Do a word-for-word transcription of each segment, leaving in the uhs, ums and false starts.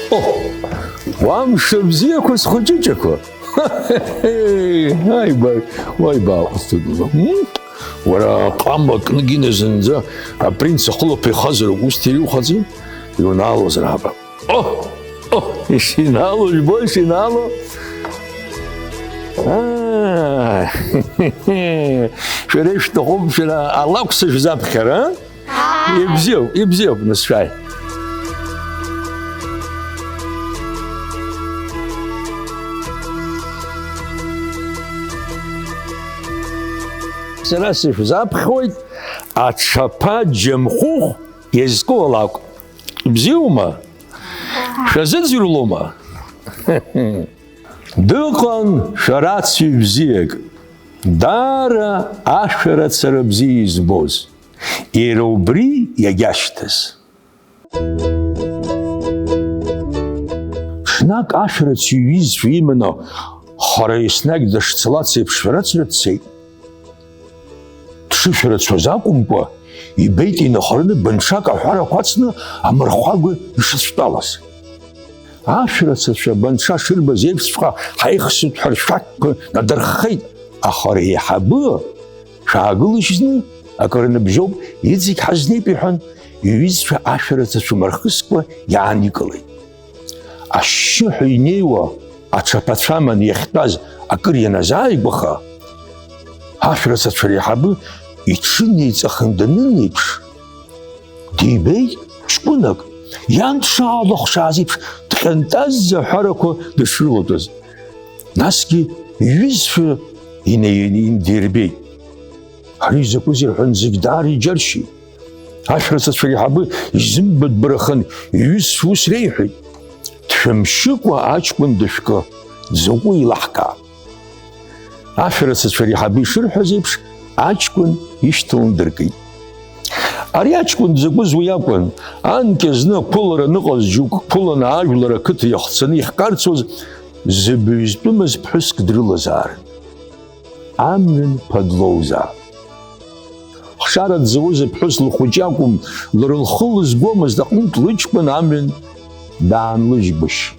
О, уа мшыбзиақәа схәыҷыҷақәа! Ааи, баҩ, уаҩ бааҟәыҵ, м? Уара, ҟама кныгины зынӡа апринц ахылаԥо ихазар, усҭ ириухаӡеи? Иунаалозар аба? О, о, ишинаало, ижәбои, ишинаало? Аа, шәара ишәҭахуп, шәара алакә сышәзаԥхьар, а? Ибзиоуп, ибзиоуп, нас шәааи. Сара сышәзаԥхьоит аҽаԥа Џьамхәыхә иазку алакә. Бзиоума? Шәазыӡырҩлома? Дыҟан шәарацаҩ бзиак, даара ашәарацара бзиа избоз. Иара убри иагьашьҭаз. Ҽнак ашәарацаҩ иҩызцәа иманы, хара еснагь дышцалац еиԥш шәарацара дцеит. Дшышәарацәаз акәымкәа, ибеит инахараны бынҽак аҳәарақәа ацны амырхәага ишыцәтәалаз. Ашәарацацәа бынҽа шырбаз еиԥшҵәҟьа ҳаихсит ҳәа ршәақьқәа надырххеит, аха реиҳабы, шәаагылишь зны, акыр ныбжьоуп, иҵегь ҳазнеип, иҳәан, иҩызцәа ашәарацацәа мырхыскәа иааникылеит. Ашьшьыҳәа инеиуа аҽаԥацәа аманы иахьтәаз акыр ианазааигәаха, ашәарацацәа реиҳабы иҽынеиҵахын данынеиԥш, дибеит ҷкәынак, иан дшаалыхшааз еиԥш, дҟьантазӡа аҳәарақәа дышрылатәаз. Насгьы иҩызцәа инеины дирбеит. Ари закәызеи рҳәан, зегь даара иџьаршьеит. Ашәарацацәа реиҳабы изымбатәбараханы иҩызцәа ус реиҳәеит: «Дшәымшьыкәа аҷкәын дышәкы, дзакәу еилаҳкаап». Ашәарацацәа реиҳабы ишырҳәаз еиԥш, аҷкәын ишьҭаланы дыркит. Ари аҷкәын дзакәыз уи акәын, анкьа зны ақәылара аныҟаз џьоук қәыланы ажәлар ақыҭа иахцаны ихкарцоз зыбаҩ зтәымыз ԥҳәыск дрылазаарын. Амҩан ԥа длоузаап. Хшара дзауз аԥҳәыс лхәыҷы акәым, лара лхы лызгомызт аҟнытә лыҷкәын амҩан даанлыжьгәышьеит.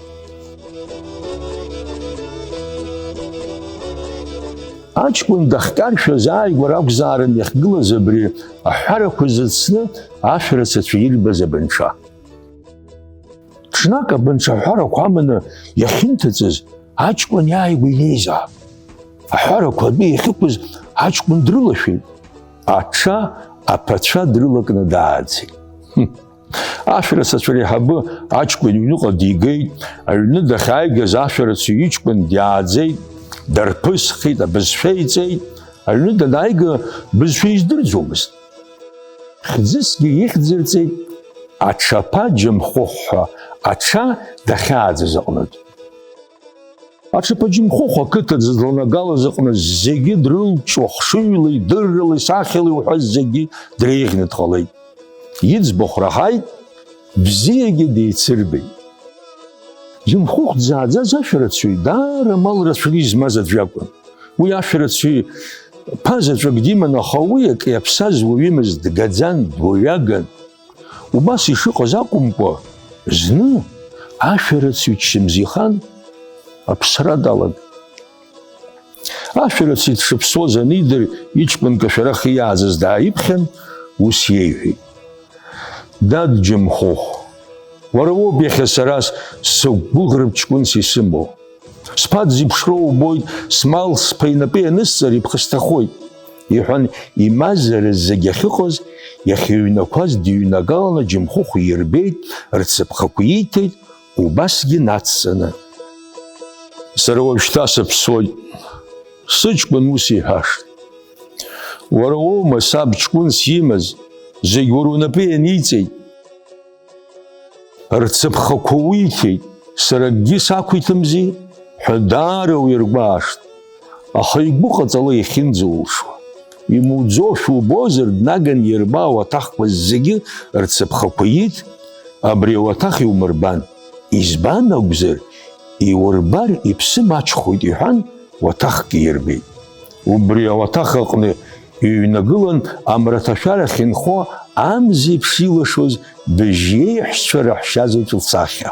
Аҷкәын дахькаршәыз ааигәара акәзаарын иахьгылаз абри аҳәарақәа зыцны ашәарацацәа ирбаз абынҽа. Ҽнак абынҽ аҳәарақәа аманы иахьынҭыҵыз, аҷкәын иааигәа инеизаап. Аҳәарақәа атәы иахьықәыз аҷкәын дрылашәеит. Аҽа аԥацәа дрылакны дааӡеит. Ашәарацацәа реиҳабы аҷкәын иҩныҟа дигеит, аҩны дахьааигаз ашәарацаҩ иҷкәын диааӡеит, дарԥысхеит, абызшәа иҵеит, аҩны данааига бызшәа издырӡомызт. Хьӡысгьы ихьӡырҵеит аҽаԥа Џьамхәыхә ҳәа аҽа дахьааӡаз аҟнытә. Аҽаԥа Џьамхәыхә ақыҭа дызланагалаз аҟны зегьы дрылҵуа, хшыҩлеи дырралеи сахьалеи уҳәа зегьы дреиӷьны дҟалеит. Иӡбахә раҳаит, бзиагьы деицырбеит. Џьамхәыхә дзааӡаз ашәарацаҩ даара мал рацәаны измаз аӡә иакәын. Уи ашәарацаҩ ԥа заҵәык диман, аха уи акы иаԥсаз уаҩымызт, дгаӡан, дуаҩаган. Убас ишыҟаз акәымкәа, зны ашәарацаҩ дшьымзихан, аԥсра далагеит. Ашәарацаҩ дшыԥсуаз анидыр, иҷкәын кашәарах иаазыз дааиԥхьан, ус иеиҳәеит: «Дад Џьамхәыхә, уара уоуп иахьа сара сыгәгәыӷратә ҷкәынс исымоу. Сԥаӡеиԥшроу убоит, смал сԥа инапы ианысҵар иԥхасҭахоит», — иҳәан, имазара зегь ахьыҟаз, иахьыҩнақәаз дыҩнагаланы Џьамхәыхә ирбеит, рцыԥхақәа ииҭеит, убасгьы нацҵаны. Сара уажәшьҭа сыԥсуеит, сыҷкәын ус иҳәашт. Уара уоума саб ҷкәынс имаз, зегь уара унапы ианиҵеит? Рцыԥхақәа уиҭеит, сара акгьы сақәиҭымзи ҳәа даара уиргәаашт. Аха игәы ҟаҵала иахьынӡаулшо. Имуӡошәа убозар, днаган ирба ауаҭахқәа зегьы рцыԥхақәа иит, абри ауаҭах иумырбан. Избан акәзар, иурбар иԥсы маҷхоит, иҳәан, уаҭахк ирбеит. Убри ауаҭах аҟны Иҩнагылан амраҭашәарахь инхо амзеиԥш илашоз быжь иеиҳәшьцәа раҳәшьа заҵә лсахьа.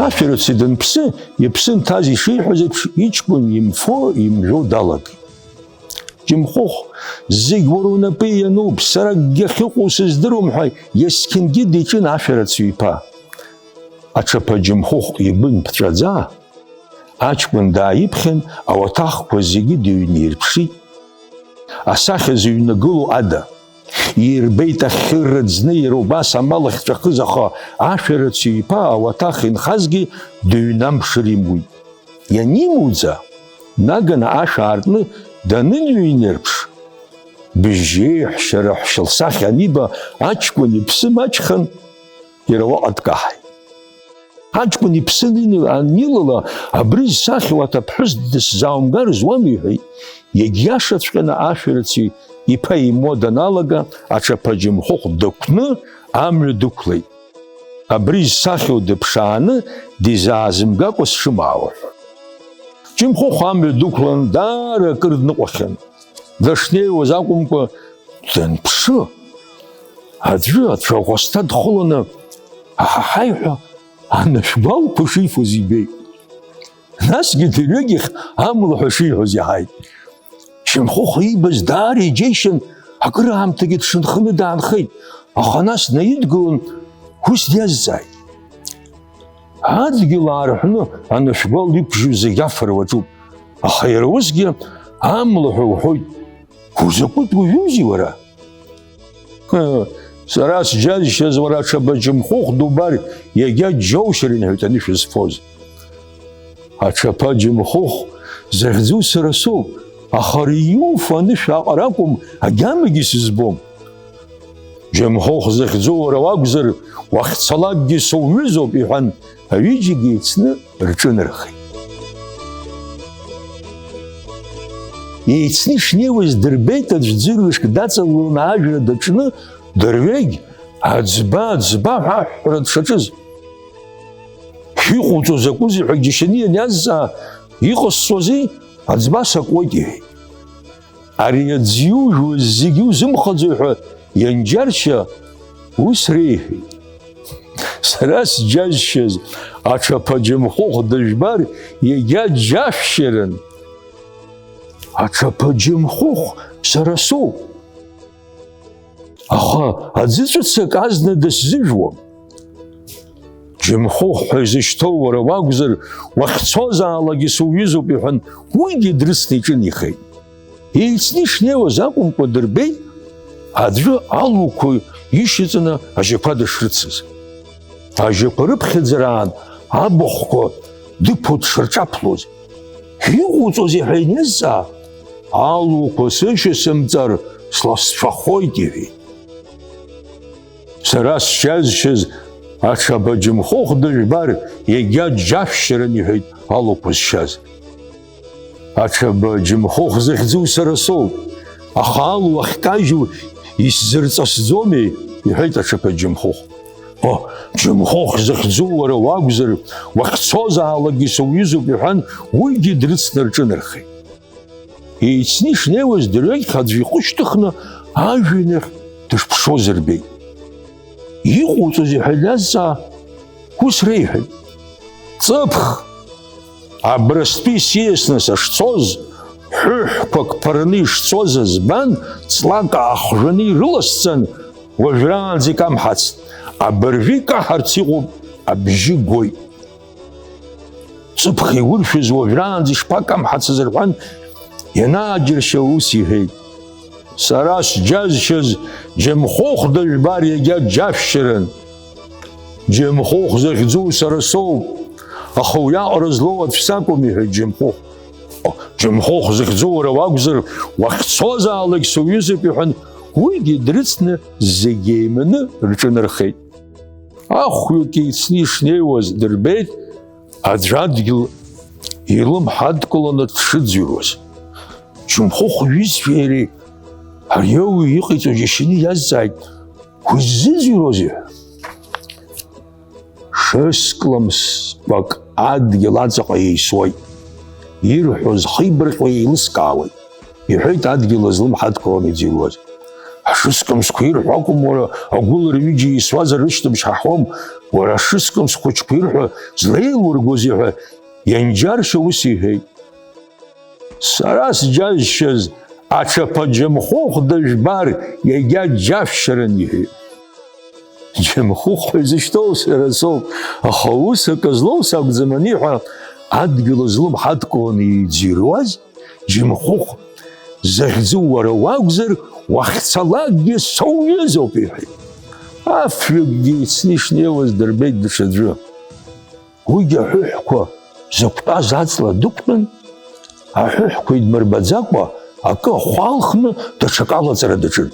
Ашәарыцаҩ данԥсы, иԥсы нҭаз ишиҳәоз еиԥш, иҷкәын имфо, имжәо далагеит. Џьымхәыхә, зегь уара унапы иануп, сара акгьы ахьыҟоу сыздыруам ҳәа, есқьынгьы диҿын ашәарыцаҩ иԥа. Аҽаԥа Џьымхәыхә игәы нԥҵәаӡа, аҷкәын дааиԥхьан, ауаҭахқәа зегьы дыҩнеирԥшит. Асахьа зыҩнагылоу ада ирбеит ахьы рыӡны иара убас амал ахьҵәахыз, аха ашәарыцаҩ иԥа ауаҭах инхазгьы дыҩнамԥшыр имуит. Ианимуӡа, наганы ашә аартны даныныҩнеирԥш, быжь иеиҳәшьа раҳәшьа лсахьа аниба, аҷкәын иԥсы маҷхан, иара уаҟа дкаҳаит. Аҷкәын иԥсы анины-, анилала, абри зсахьоу аҭыԥҳәыс дысзааумгар зуам, иҳәеит. Иагьиашаҵәҟьаны ашәарыцаҩ иԥа имуа даналага, аҽаԥа Џьымхәыхә дықәны амҩа дықәлеит. Абри зсахьоу дыԥшааны дизаазымгакәа сшымаауа ҳәа. Џьымхәыхә амҩа дықәлан даара акыр дныҟәахьан. Дышнеиуаз акәымкәа, данԥшы, аӡәы ацәаӷәасҭа дхыланы, аҳаҳаи ҳәа анышә гәалқәа шифоз ибеит. Насгьы дырҩегьых амла ҳәа шиҳәоз иаҳаит. Џьымхәыхә иибаз даара иџьеишьан, акыраамҭагьы дшанханы даанхеит, аха нас наидгылан, ус диазҵааит. Адгьыл аарҳәны анышә гәал иқәжьу зегь афара уаҿуп, аха иара усгьы амла ҳәа уҳәоит. Узакәытә уаҩузеи уара? Ыы, сара сџьазшьаз уара аҽаба Џьымхәыхә дубар иагьа џьоушьарын, иҳәеит анышә зфоз. Аҽаԥа Џьымхәыхә захьӡу сара соуп, аха ари иуфо анышә аҟара акәым, агьамагьы сызбом. Џьымхәыхә захьӡу уара уакәзар, уахьцалакгьы соуҩызоуп, иҳәан, аҩыџьагьы еицны рҿынархеит. Еицны ишнеиуаз дырбеит аӡә ӡырҩышк даҵагыланы ажәра даҿны, дырҩегь, аӡба, аӡба ҳәа аҳәҳәара дшаҿыз. Шәиҟауҵо закәызеи ҳәа џьашьаны ианиазҵаа, иҟасҵозеи, аӡба сакуеит, иҳәеит. Ари аӡ иужәуаз зегьы узымхаӡои ҳәа ианџьаршьа, ус реиҳәеит. Сара сџьазшьаз аҽаԥа Џьымхәыхә дыжәбар, иагьа џьашәшьарын. Аҽаԥа Џьымхәыхә сара соуп. Аха аӡыҵәыцак азна дысзыжәуам. Џьымхәыхә ҳәа изышьҭоу уара уакәзар, уахьцозаалакгьы суҩызоуп, иҳәан, уигьы дрыцны иҿынеихеит. Еицны ишнеиуаз акәымкәа, дырбеит аӡәы алуқәа ишьаҵаны ажьақәа дышрыцыз. Ажьақәа рыԥхьаӡараан абахәқәа дыԥо дшырҿаԥлоз. Иҟауҵозеи ҳәа ианизҵаа, алуқәа сышьасымҵар сласцәахоит, иҳәеит. Сара сџьазшьаз аҽаба Џьымхәыхә дыжәбар, иагьа џьашәшьарын, иҳәеит алуқәа зшьаз. Аҽаба Џьымхәыхә захьӡу сара соуп, аха алу ахькажьу исзырҵасӡомеи, иҳәеит аҽаба Џьымхәыхә. О, Џьымхәыхә захьӡу уара уакәзар, уахьцозаалакгьы суҩызоуп, иҳәан, уигьы дрыцны рҿынархеит. Еицны ишнеиуаз дырҩегьых аӡәы ихы шьҭыхны ажәҩан ахь дышԥшуаз рбеит. Иҟауҵозеи ҳәа иазҵаа, ус реиҳәеит. Ҵыԥх! Абрыстәи сиасны сышцоз, ҳәыҳәқәак ԥырны ишцоз збан, ҵлак аахжәаны ирыласҵан, уажәраанӡа икамҳацт, абыржәы икаҳарц иҟоуп, абжьы гоит. Ҵыԥх иуршәыз уажәраанӡа ишԥакамҳацыз рҳәан, ианааџьыршьа ус иҳәеит. Сара сџьазшьаз Џьымхәыхә дыжәбар иагьа џьашәшьарын. Џьымхәыхә захьӡу сара соуп, аха уиаҟара злоу аӡә сакәым, иҳәеит Џьымхәыхә. Џьымхәыхә захьӡу уара уакәзар, уахьцозаалак суҩызоуп, иҳәан, уигьы дрыцны зегь еиманы рҿынархеит. Ахәҩык еицны ишнеиуаз дырбеит, аӡә адгьыл илымҳа адкыланы дшыӡырҩуаз. Џьымхәыхә иҩызцәеи иареи ари ауаҩ иҟаиҵо џьашьаны иазҵааит, уззыӡырҩуазеи ҳәа. Шыск ламсқәак Адгьыл аҵаҟа еисуеит. Ирҳәоз хеибарҟьо еилыскаауеит, иҳәеит адгьыл злымҳа адкыланы иӡырҩуаз. Ашыскымсқәа ирҳәо акәым, уара, агәылара ҩыџьа еисуазар рышьҭыбжь ҳаҳауам, уара, ашыскымс хәыҷқәа ирҳәо злеилургозеи ҳәа ианџьаршьо ус иҳәеит. Сара сџьазшьаз аҽаԥа Џьамхәыхә дыжәбар, иагьа џьашәшьарын, иҳәеит. Џьамхәыхә ҳәа изышьҭоу сара соуп, аха ус акы злоу сакәӡам аниҳәа, адгьыл злымҳа адкыланы иӡырҩуаз Џьамхәыхә захьӡу уара уакәзар, уахьцалакгьы соуҩызоуп, иҳәеит. Афҩыкгьы ицны ишнеиуаз дырбеит даҽаӡәы. Уигьы аҳәыҳәқәа зықәтәаз аҵла дықәтәан, аҳәыҳәқәа идмырбаӡакәа, акы ахәы алхны, даҽакы алаҵара даҿын.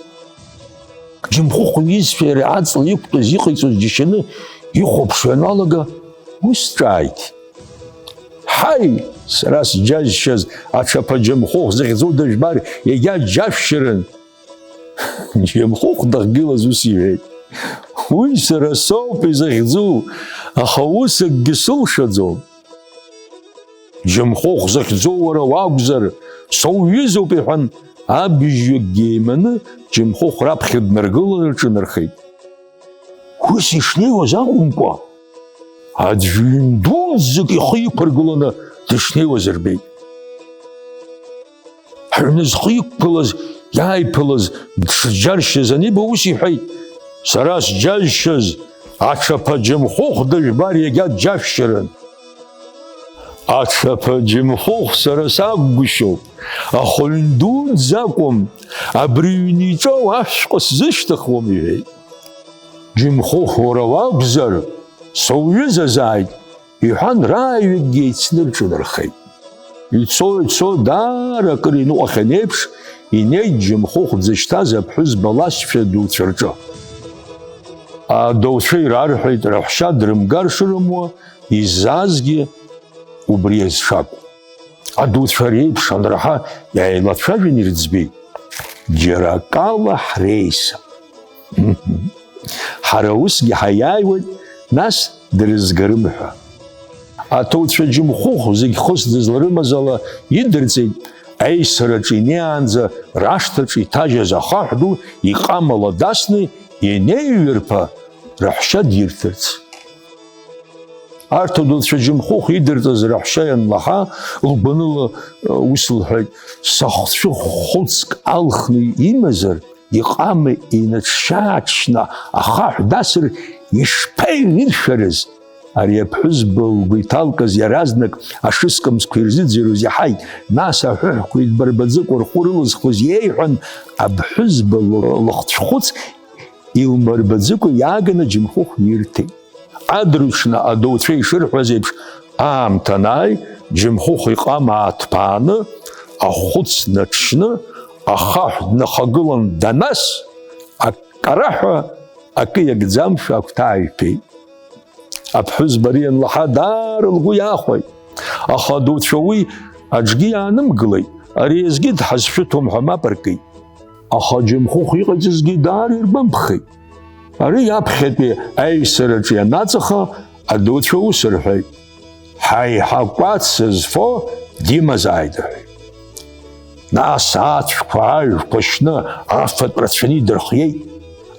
Џьамхәыхә иҩызцәа иара аҵла иқәтәаз иҟаиҵоз џьашьаны ихәаԥшуа ианалага, ус ҿааиҭит. Ҳаи, сара сџьазшьаз аҽаԥа Џьамхәыхә захьӡу дыжәбар, иагьа џьашәшьарын. Џьамхәыхә дахьгылаз ус иҳәеит: уи сара соуп изахьӡу, аха ус акгьы сылшаӡом. Џьамхәыхә захьӡу уара уакәзар, соуҩызоуп, иҳәан, абжьҩыкгьы еиманы, Џьамхәыхә раԥхьа днаргыланы рҿынархеит. Ус ишнеиуаз акәымкәа, аӡә ҩын дуӡӡак ихы иқәыргыланы дышнеиуаз рбеит. Ҳҩны зхы иқәгылаз, иааиԥылаз, дшыџьаршьаз аниба, ус иҳәеит: сара сџьазшьаз аҽаԥа Џьамхәыхә дыжәбар, иагьа дџьашәшьарын. Аҽаԥа Џьамхәыхә сара сакәгәышьоуп, аха ҩын дуӡӡа акәым, абри ҩны иҿоу ашәҟәы сзышьҭыхуам, иҳәеит. Џьамхәыхә уара уакәзар, соуҩызазааит, иҳәан, рааҩыкгьы еицны рҿынархеит. Ицо, ицо, даара акыр иныҟәахьан еиԥш, инеит Џьамхәыхә дзышьҭаз аԥҳәызба лашьцәа дуцәа рҿы. Адауцәа ирарҳәеит, раҳәшьа дрымгар шырымуа, изаазгьы убри азшакәу. Адуцәа реиԥш анраҳа, иааилацәажәан ирыӡбеит: џьара акала ҳреисап. Ҳара усгьы ҳаиааиуеит, нас дрызгарым ҳәа. Аҭауцәа Џьамхәыхә зегь хыс дызларымаз ала идырҵеит, аисараҿы инеиаанӡа рашҭаҿы иҭажьыз ахаҳә ду иҟамала дасны ианеиҩырԥа, раҳәшьа дирҭарц. Арҭ адуцәа Џьамхәыхә идырҵаз раҳәшьа ианлаҳа, лгәаныла, э, ус лҳәеит: сахцәы хәыцк алхны имазар, иҟама инаҽшьааҽшьны ахаҳә дасыр ишԥаиршәарыз? Ари аԥҳәызба лгәы иҭалкыз иаразнак ашыскымсқәа ирзыӡырҩуаз иаҳаит, нас аҳәыҳәқәа идмырбаӡакәа рхәы рылызхуаз иеиҳәан, аԥҳәызба лыхцәхәыц илмырбаӡакәа иааганы Џьамхәыхә ирҭеит. Адырҩаҽны адауцәа ишырҳәаз еиԥш, аамҭа анааи, Џьамхәыхә иҟама ааҭԥааны, ахәыц наҽшьны, ахаҳә днахагылан данас, аккараҳәа акы иакӡамшәа агәҭа ааиҭәеит. Аԥҳәызба ари ианлаҳа, даара лгәы иахәеит. Аха адауцәа уи аҿгьы иаанымгылеит, ари азгьы дҳазшәыҭуам ҳәа мап ркит. Аха Џьамхәыхә иҟаиҵазгьы даара иргәамԥхеит. Ари аԥхьатәи аисараҿы ианаҵаха, адауцәа ус рҳәеит: ҳаиҳа кәац зфо димазааит, рҳәеит. Нас ацәқәа, ажәқәа шьны, афатә рацәаны идырхиеит.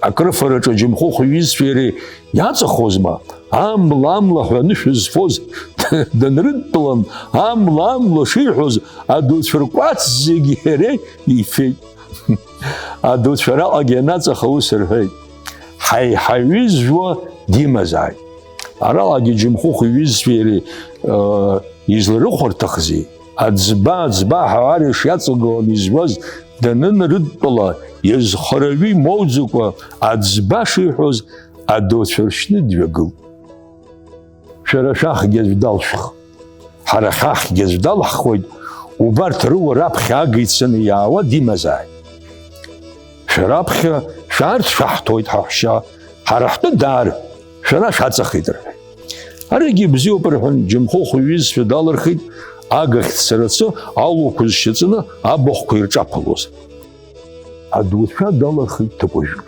Акрыфараҿы Џьамхәыхә иҩызцәеи иареи иаҵахозма, амла, амла ҳәа анышә зфоз данрыдтәалан, амла, амла шиҳәоз, адауцәа ркәац зегьы иара ифеит. Адауцәа араҟагьы ианаҵаха ус рҳәеит: ҳаиҳа ҩызжәуа димазааит. Араҟагьы Џьамхәыхә иҩызцәеи иареи, э, изларыхәарҭахзи? Аӡба, аӡба ҳәа ар ишиаҵагыланы изҩуаз данынрыдтәала, изхара ҩы имоуӡакәа, аӡба шиҳәоз, адауцәа ршьны дҩагылт. Шәара шәахьгьы аӡә далшәх. Ҳара ҳахьгьы аӡә далаҳхуеит, убарҭ рыуа раԥхьа ага ицаны иаауа димазааит. Шәара аԥхьа шәаарҭ шәаҳҭоит ҳаҳәшьа, ҳара ҳтәы даар, шәара шәаҵахеит, рҳәеит. Аригьы ибзиоуп, рҳәан, Џьамхәыхә иҩызцәа далырхит, агахь дцарацы, алуқәа зшьаҵаны абахәқәа ирҿаԥалоз. Адауцәа далырхит ҭакәажәык.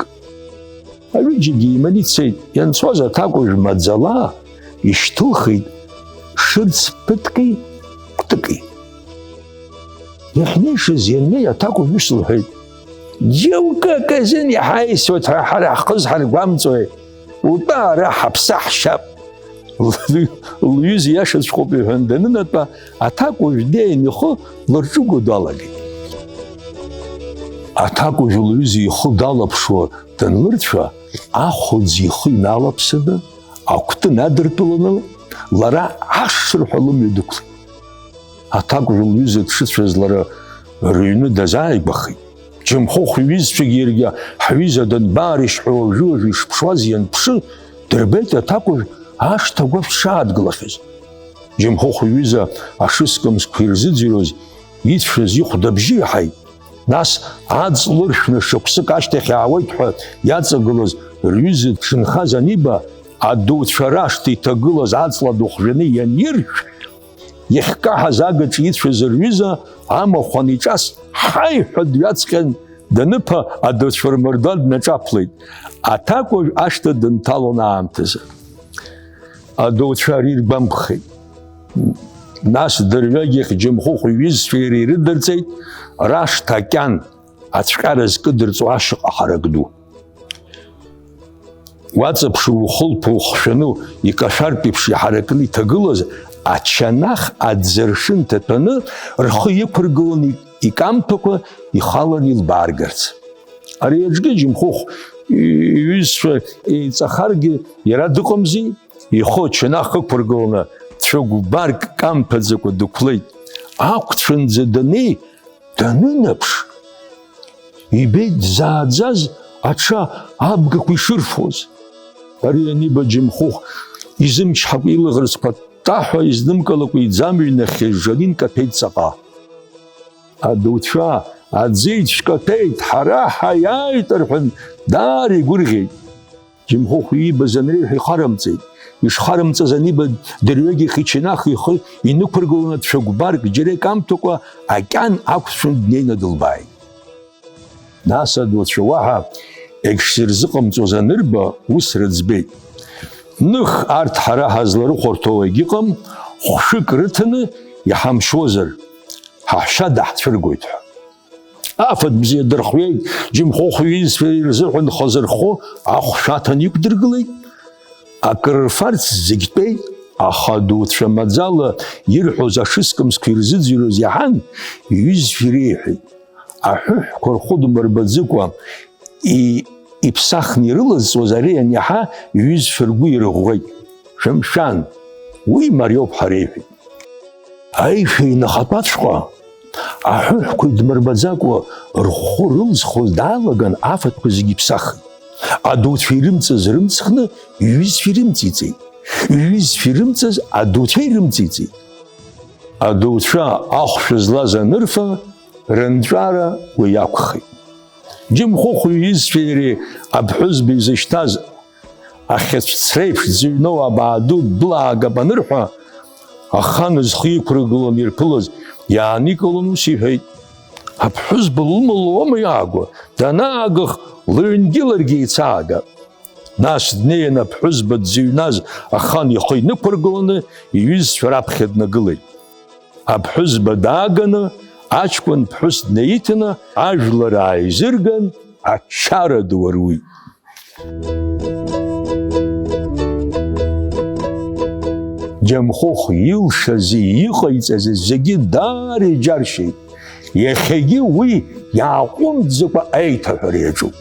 Аҩыџьагьы еиманы ицеит, ианцоз аҭакәажә маӡала ишьҭылхит, Шырц ԥыҭки кәтыки. Иахьнеишаз ианнеи аҭакәажә ус лҳәеит: «Џьоукы аказын иҳаисуеит ҳәа ҳара ҳхы зҳаргәамҵуеи? Утәа ара ҳаԥсы ҳшьап». Лҩыза иашаҵәҟьоуп иҳәан данынатәа, аҭакәажә днеин ихы лырҿыгәо далагеит. Аҭакәажә лҩыза ихы далаԥшуа данлырцәа, ахәыӡ ихы иналаԥсаны, акәты надыртәаланы, лара ашырҳәа лымҩа дықәлеит. Аҭакәажә лҩыза дшыцәаз лара рыҩны дазааигәахеит. Џьамхәыхә иҩызцәагьы иаргьы ҳҩыза данбааришь ҳәа уажәы-уажәы ишыԥшуаз ианԥшы, дырбеит аҭакәажә ашҭа агәаԥ дшаадгылахьаз. Џьамхәыхә иҩыза ашыскымсқәа ирзыӡырҩуаз ицәаз ихәда абжьы иаҳаит. Нас аҵла ыршәны шықәсык ашьҭахь аауеит ҳәа иаҵагылаз рҩыза дшынхаз аниба, адауцәа рашҭа иҭагылаз аҵла ду хжәаны ианиршә, иахькаҳаз агаҿа ицәаз рҩыза амахә аниҿас, ҳаи ҳәа дҩаҵҟьан, даныԥа, адауцәа рмардуан днаҿаԥлеит. Аҭакәажә ашҭа дынҭалон аамҭазы. Адауцәа ари ргәамԥхеит. Нас дырҩегьых Џьамхәыхә иҩызцәа иара ирыдырҵеит, рашҭа акьан ацәҟьара зкыдырҵо ашьаҟа ҳарак ду. Уаҵаԥшыр, ухылԥа ухшәаны, икашәартә еиԥш иҳаракны иҭагылаз ачанах аӡыршы нҭаҭәаны рхы иқәыргыланы икамҭәақәа ихалан илбааргарц. Ари аҿгьы Џьамхәыхә иҩызцәа еиҵахаргьы иара дыҟамзи, ихы ачанах ықәыргыланы цәыкәбарк камҭәаӡакәа дықәлеит. Ақәцәынӡа даннеи, данынаԥш, ибеит дзааӡаз аҽа абгақәа ишырфоз. Ари аниба, Џьамхәыхә изымчҳакәа илаӷырӡқәа ттаҳәа изнымкылакәа иӡамҩа инахьхьи Жанин каҭәеит ҵаҟа. Адауцәа, аӡы ицәкаҭәеит, ҳара ҳаиааит, рҳәан, даара игәырӷьеит. Џьамхәыхә иибаз анреиҳәа ихарымҵеит. Ишхарымҵаз аниба, дырҩегьых ичанах ихы инықәыргыланы цәыкәбарк џьара икамҭәакәа акьан ақәцәын днеины дылбааит. Нас адауцәа уаҳа егьшзырзыҟамҵоз анырба, ус рыӡбеит. Ных, арҭ ҳара ҳазларыхәарҭоу егьыҟам, хәшәык рыҭаны иҳамшьозар, ҳаҳәшьа даҳцәыргоит ҳәа. Афатә бзиа дырхиеит, Џьамхәыхә иҩызцәа ирзыҳәан хазы рхәы ахәшә аҭаны иқәдыргылеит. Акрырфарц зегь тәеит, аха адауцәа маӡала ирҳәоз ашыскымсқәа ирзыӡырҩуаз иаҳан, иҩызцәа иреиҳәеит. Аҳәыҳәқәа рхәы дмырбаӡыкәа и-, иԥсахны ирылазҵоз ари аниаҳа, иҩызцәа ргәы ирыӷәӷәеит. Шәымшәан, уи мариоуп ҳәа реиҳәеит. Аишәа инахатәаҵәҟьа, аҳәыҳәқәа идмырбаӡакәа рхәы рылзхуаз даалаган, афатәқәа зегьы иԥсахит. Адауцәа ирымҵыз рымҵхны, иҩызцәа ирымҵиҵеит. Иҩызцәа ирымҵыз адауцәа ирымҵиҵеит. Адауцәа ахәшә злаз анырфа, рынҵәара уи акәхеит. Џьамхәыхә иҩызцәеи иареи аԥҳәызба изышьҭаз ахьыцәцреиԥш дзыҩноу абаа ду дәылаагап анырҳәа, ахан зхы иқәыргыланы ирԥылаз иааникылон, ус иҳәеит: «Аԥҳәызба лымала уама иааго? Данаагых, лыҩнгьы ларгьы еицаагап». Нас днеин аԥҳәызба дзыҩназ ахан ихы инықәыргыланы иҩызцәа раԥхьа днагылеит. Аԥҳәызба дааганы, аҷкәын ԥҳәыс днаиҭаны, ажәлар ааизырган, ачара ду руит. Џьамхәыхә илшази иҟаиҵази зегьы даара иџьаршьеит. Иахьагьы уи иааҟәымҵӡакәа аиҭаҳәара иаҿуп.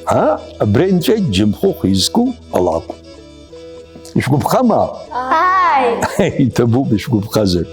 А, абра инҵәеит Џьамхәыхә изку алакә. Ишәгәаԥхама? Ааи! Иҭабуп, ишәгәаԥхазар.